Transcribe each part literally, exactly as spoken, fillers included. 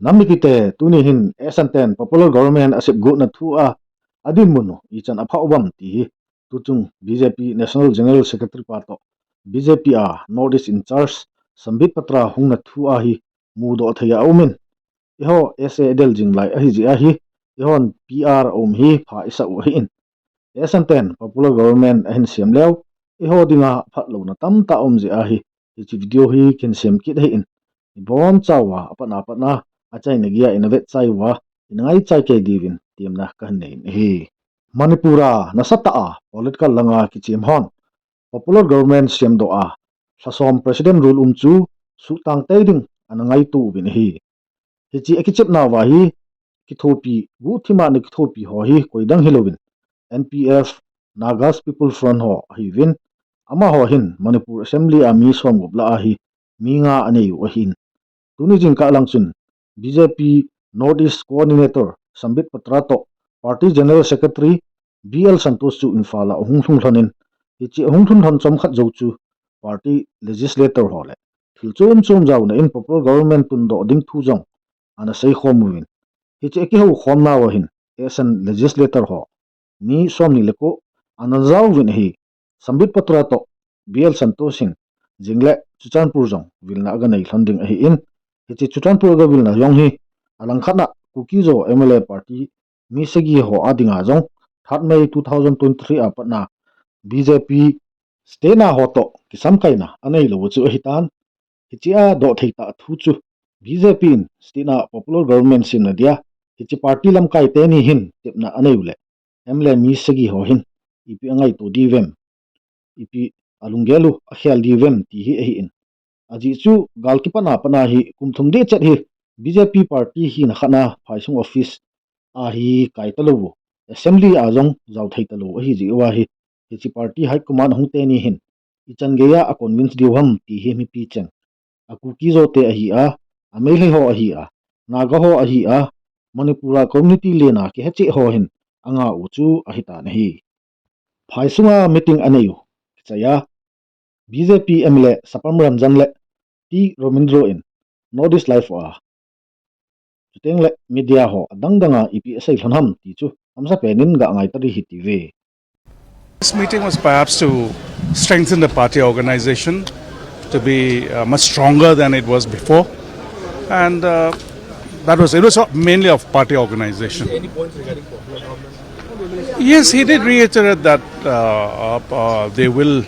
Nam mipite, tuni hin S N ten popular government asep gotna thu a adinmun u ichan aphah uvem ti hi tuchung B J P National General Secretary pa toh B J P a North East in charge Sambit Patra hungna thu a hi mudoh thei a um in, eiho S A del jing lai ahi jeh a hi eihon P R a um hi pha isah u ahi in. S N ten popular government ahin sem leu, eiho dinga phatlouna tamtah um jeh a hi, hiche video hi kahin sem kit ahi in. Ibonchauva apatna patna achaina geiya ina vetchai uva, ina ngaichai kei diuvin temna kahin nei in ahi. Manipur a nasatah a political langa kichem hon popular government semdoh a lhasom president rule um chu suhtang tei ding ana ngaito uvin ahi. Hiche akichepna uva hi kithopi, guhthima ana kithopi ho hi koidang hilouvin, N P F, Nagas People Front ho ahiuvin, amaho hin Manipur Assembly a mi somgup lah a hi mi nga anei u ahin. Tuni jingkah lang chun B J P North East Coordinator Sambit Patra toh Party General Secretary B L Santosh chu Imphal a ahung lhung lhon in, hiche ahung lhun lhon chomkhat jou chu party legislator ho le thil chom chom jaona in popular government tundoh ding thu jong ana seikhom uvin. Hiche akihoukhomna uva hin S N legislator ho mi somni le ko ana jaovin ahi. Sambit Patra toh B L Santosh hin jingle Churachandpur jong vilna aga nei lhon ding ahi in. Hiche Churachandpur aga vilna jong hi alangkhat a Kuki-Zo M L A party mi sagi ho adinga jong third May two thousand twenty-three a patna B J P state na ho toh kisamkaina anei lou chu ahitan. Hiche a doh thei tah thu chu B J P in state na popular government semna dia hiche party lamkai teni hin tepna anei u le M L A mi sagi ho hin ipi angaito diuvem, ipi alunggel u akhel diuvem ti hi ahi in. Ajeh chu gal kipatna patna hi kum thum deh chet hi B J P party hina khat na phaisung office a hi kai talou u, assembly a jong jao thei talou ahi jeh uva hi, hiche party high command ahung teni hin ichan geiya aconvince diu ham ti hi mipi cheng, a Kuki-Zo te ahi a, a Meitei ho ahi a, Naga ho ahi a, Manipur a community lena kihe cheh ho hin anga u chu ahitan ahi. Phaisunga meeting anei u kichai a, B J P M L A Sapam Ranjan le T Romindro in North East Live a, chuteng le media ho adang danga ipi asei lhon ham ti chu hamsa penin ga ngai tari hitiuve. This meeting was perhaps to strengthen the party organization, to be uh, much stronger than it was before, and uh, that was it was mainly of party organization. Any points regarding popular government? Yes, he did reiterate that uh, uh, they will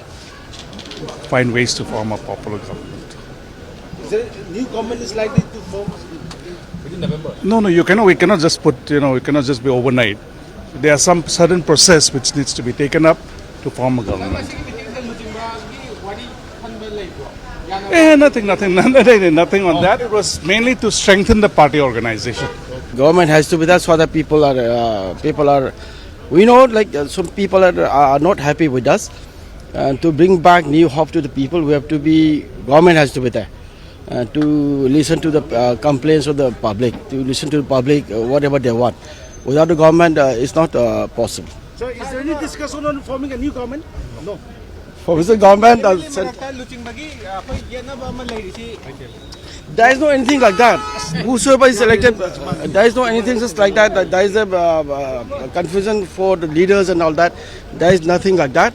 find ways to form a popular government. Is there a new government is likely to form within November? No, no, you cannot. We cannot just put. You know, it cannot just be overnight. There are some certain process which needs to be taken up to form a government. Eh, nothing, nothing, nothing, nothing on that. It was mainly to strengthen the party organization. Government has to be. That's why the people are. Uh, people are. We know, like uh, some people are, are not happy with us. And to bring back new hope to the people, we have to be. Government has to be there. Uh, to listen to the uh, complaints of the public, to listen to the public, uh, whatever they want. Without the government, uh, it's not uh, possible. So, is there any discussion on forming a new government? No. Forming the government, uh, cent- There is no anything like that. Whosoever is elected, uh, there is no anything just like that. There is a uh, uh, confusion for the leaders and all that. There is nothing like that.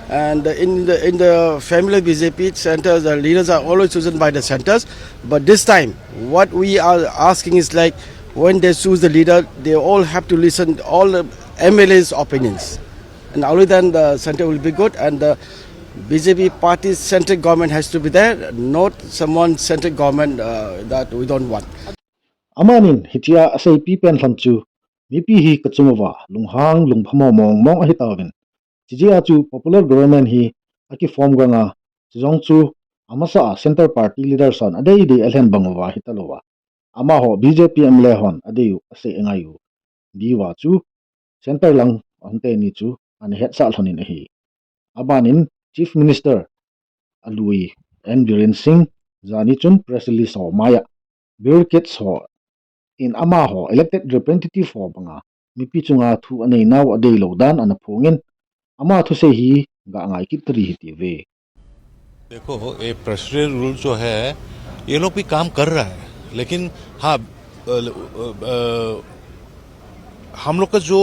And in the in the family of B J P centers, the leaders are always chosen by the centers. But this time, what we are asking is like when they choose the leader, they all have to listen all the M L As' opinions. And only then the center will be good. And the B J P party's central government has to be there, not someone central government uh, that we don't want. Amanin hitia aseipi pen lhon chu mipi hi kachung uva lunghang lungphamo mong mong ahi tauvin. Chijeh a chu popular government hi akiform ganga, chujong chu amasa a center party leaders hon adei dei alhen bang uva ahi talouva. Amaho B J P M L A hon adei u asei angai u. Diuva chu center lang ahung teni chu ana hetsah lhonin ahi. Abanin Chief Minister alui N Biren Singh jani chun press release ho maiya barricades ho in amaho elected representative ho banga mipi chunga thu aneinau adeilou dan ana phongin ama thusei hi ga ngai kit tari hitiuve. देखो, ये president rule जो है, ये लोग भी काम कर रहा है, लेकिन हाँ, अ, अ, हम लोग का जो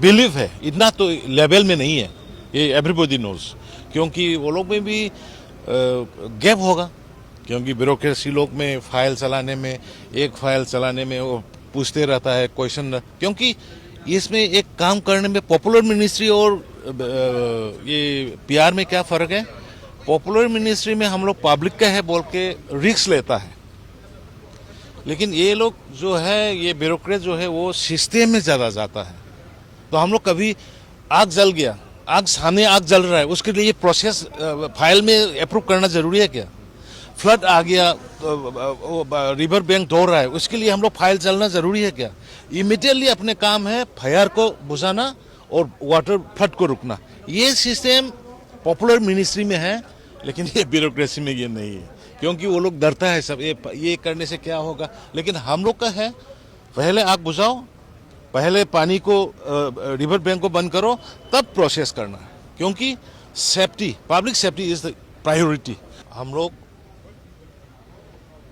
बिलीफ है, इतना तो लेवल में नहीं है, ये एवरीबॉडी नोज। क्योंकि वो लोग में भी गैप होगा, क्योंकि ब्यूरोक्रेसी लोग में फाइल चलाने में, एक फाइल चलाने में वो पूछते रहता है क्वेश्चन, क्योंकि इसमें एक काम करने में पॉपुलर मिनिस्ट्री और अ, ये पीआर में क्या फ़र्क है? पॉपुलर मिनिस्ट्री में हम लोग पब्लिक का है बोल के रिस्क लेता है, लेकिन ये लोग जो है, ये ब्यूरोक्रेट जो है, वो सिस्टम में ज़्यादा जाता है। तो हम लोग कभी आग जल गया, आग, सामने आग जल रहा है, उसके लिए प्रोसेस फाइल में अप्रूव करना ज़रूरी है क्या? फ्लड आ गया, रिवर बैंक धो रहा है, उसके लिए हम लोग फाइल चलना ज़रूरी है क्या? इमिडिएटली अपने काम है फायर को बुझाना और वाटर फ्लड को रुकना। ये सिस्टम पॉपुलर मिनिस्ट्री में है, लेकिन ये ब्यूरोक्रेसी में ये नहीं है, क्योंकि वो लोग डरता है सब, ये ये करने से क्या होगा। लेकिन हम लोग का है, पहले आग बुझाओ, पहले पानी को, रिवर बैंक को बंद करो, तब प्रोसेस करना, क्योंकि safety, public safety is the priority. हम लोग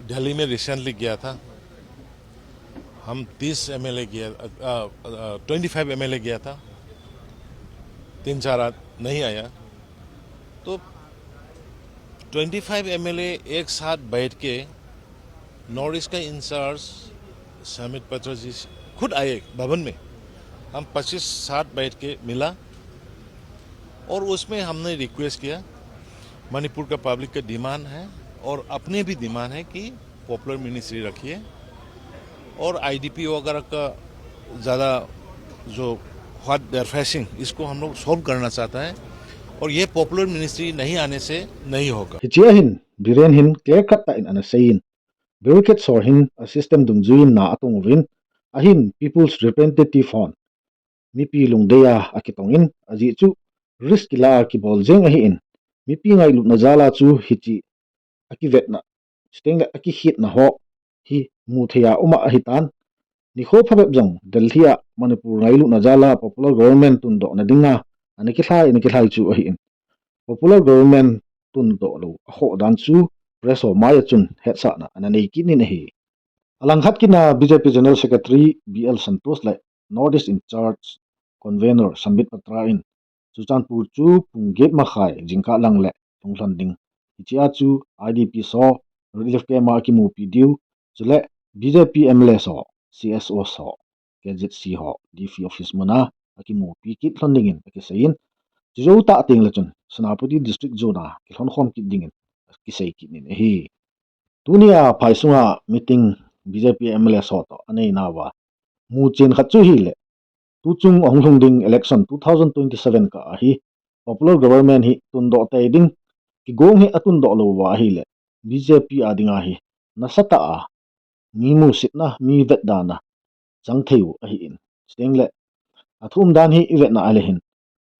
दिल्ली में रिसेंटली गया था, हम तीस एमएलए गया, ट्वेंटी फाइव एमएलए गया था, तीन चार आद नहीं आया। तो ट्वेंटी फाइव एमएलए एक साथ बैठ के, नॉर्थ ईस्ट का इंचार्ज समित पत्र जी खुद आए भवन में, हम पच्चीस साथ बैठ के मिला और उसमें हमने रिक्वेस्ट किया, मणिपुर का पब्लिक का डिमांड है और अपने भी डिमांड है कि पॉपुलर मिनिस्ट्री रखिए और आईडीपी वगैरह का ज़्यादा जो, what they're facing, इसको हम लोग सॉल्व करना चाहता है और ये पॉपुलर मिनिस्ट्री नहीं आने से नहीं होगा। Hichea hin Biren hin clear cut tah in ana seiyin, barricade ho hin a system dungjuiyin na atong uvin, ahin People's Representative hon mipi lungdei a akitong in, ajeh chu risk kila a kibol jeng ahin, mipi ngailutna jal a chu hiche akivetna, chuteng le akikhetna ho hi mu thei a um a ahitan. Nikho phabep jong Delhi a Manipur ngailutna jal a popular government tundoh na dinga ana kilhai, ana kilhai chu ahin, popular government tundoh lou akhoh dan chu press ho mai a chun hetsahna ana nei kit in ahi. Alangkhat kit a BJP General Secretary BL Santosh le North East in charge convenor Sambit Patra in Churachandpur chu pung get makhai jingkah lang le lunglhon ding, hichea chu IDP ho relief camp a akimupi diu, chule BJP MLA ho, CSO ho, KZC ho DC office mun a akimupi kit lhon dingin akiseiyin, chujou tah teng le chun Senapati district zone a kilhon khom kit dingin akisei kit in ahi. Tunia phai sunga meeting BJP MLA ho toh anei nauva muchen khat chu hile, tuchung ahung lhung ding election two thousand twenty-seven kah a hi popular government hi tundoh tei ding, kigong hi atundoh lou uva ahile, BJP a dinga hi nasatah a mi musitna, mi vetdana chang thei u ahin. Chuteng le athum dan hi ivetna ale hin,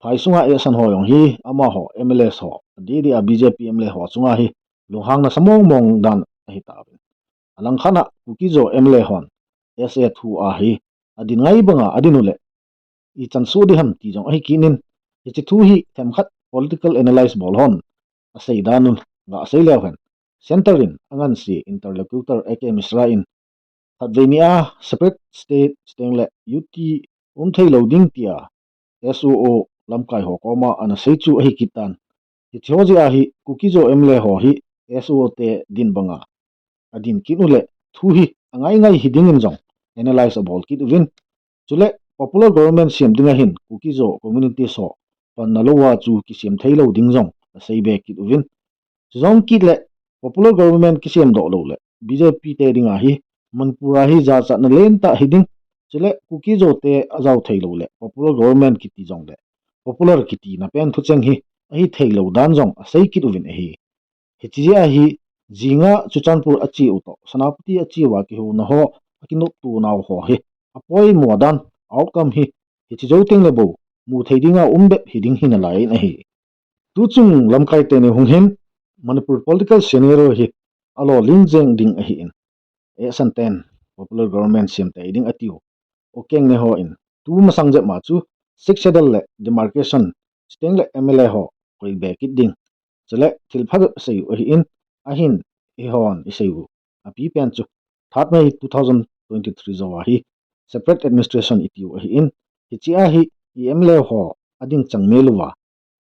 phai sunga eisan ho jong hi amaho MLA ho, adeh deh a BJP MLA ho chunga hi lunghang nasa mong mong dan ahi tauvin. Alangkhat a Kuki-Zo MLA hon SA thu a hi adin ngai banga adin u le ichan soh ding ham ti jong ahi kit in, hiche thu hi themkhat political analyse bol hon asei dan u gasei leu hen, Centre in anganse interlocutor A K Mishra in khatvei nia separate state chuteng le UT um thei lou ding tia SoO lamkai ho koma ana sei chu ahi kit tan. Hiche ho jeh a hi Kuki-Zo MLA ho hi SoO te din banga adin kit u le thu hi angai ngai hiding in jong analyse abol kit uvin, chule popular government sem dinga hin Kuki-Zo community ho panna louva chu kisem thei lou ding jong asei be kit uvin. Chujong kit le popular government kisem doh lou le BJP te dinga hi Manipur a hi jachatna lentah hiding, chule Kuki-Zo te ajao thei lou le popular government kiti jong le popular kitina pen thucheng hi ahi thei lou dan jong asei kit uvin ahi. Hiche jeh a hi jinga Churachandpur ache u toh Senapati ache uva kihouna ho, akinopto nau ho hi apoimo dan, outcome hi hiche jou teng le bou mu thei dinga um bep hiding hi nalai in ahi. Tuchung lamkai teni hung hin Manipur political scenario hi alo ling jeng ding ahin, eisan ten popular government sem tei ding atiu, Okeng ne ho in tu masang jep ma chu Sixth Schedule le demarcation chuteng le MLA ho koi be kit ding, chule thil phabep asei u ahin, ahin eihon isei u api pen chu third May two thousand twenty-three jou a hi separate administration itiu ahin, hichea hi i M L A ho ading chang mel uva,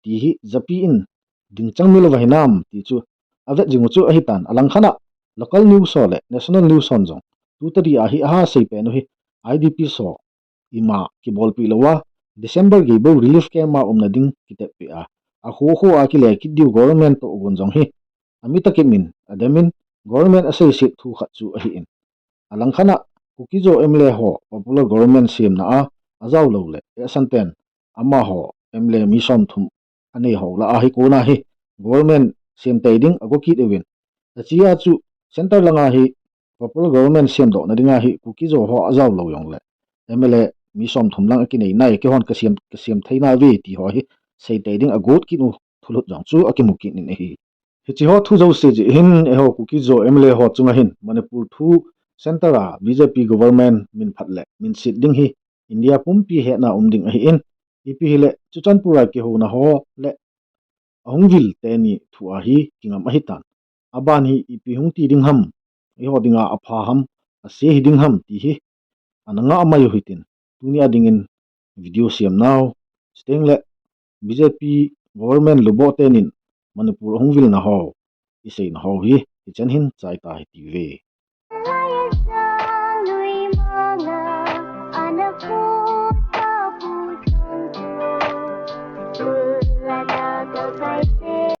ti hi japi in ding chang mel uva hinam ti chu avet jing u chu ahitan, alangkhat a local news ho le national news hon jong tu tadi a hi aha seipen u hi I D Ps ho ima kibolpi louva December gei bou relief camp a umna ding kiteppi a, akho kho a kile kit diu government toh gon jong hi ami takin min ademin government aseiset thu khat chu ahin. Alangkhat a Kuki-Zo M L A ho popular government semna a ajao lou le action ten amaho M L A mi somthum anei ho lah a hi kona hi government sem tei ding ago kit uvin. Achea chu centre langa hi popular government semdohna dinga hi Kuki-Zo ho ajao lou jongle M L A mi somthum lang akinei nai, keihon kasem, kasem thei nauve ti ho hi sei tei ding agot kit u thulhut jong chu akimu kit in ahi. Hiche ho thu jouse jeh hin eiho Kuki-Zo M L A ho chunga hin Manipur thu centre a B J P government min phat le min set ding hi India pumpi hetna um ding ahin, ipi hile Churachandpur a kihouna ho le ahung vil teni thu a hi kingam ahitan. Aban hi ipi hung ti ding ham, eiho dinga apha ham, ase hi ding ham ti hi ana ngah mai u hitin, tunia dingin video sem nau, chuteng le B J P government luboh tenin Manipur ahung vilna ho, iseina ho hi hichan hin chai ta hitiuve.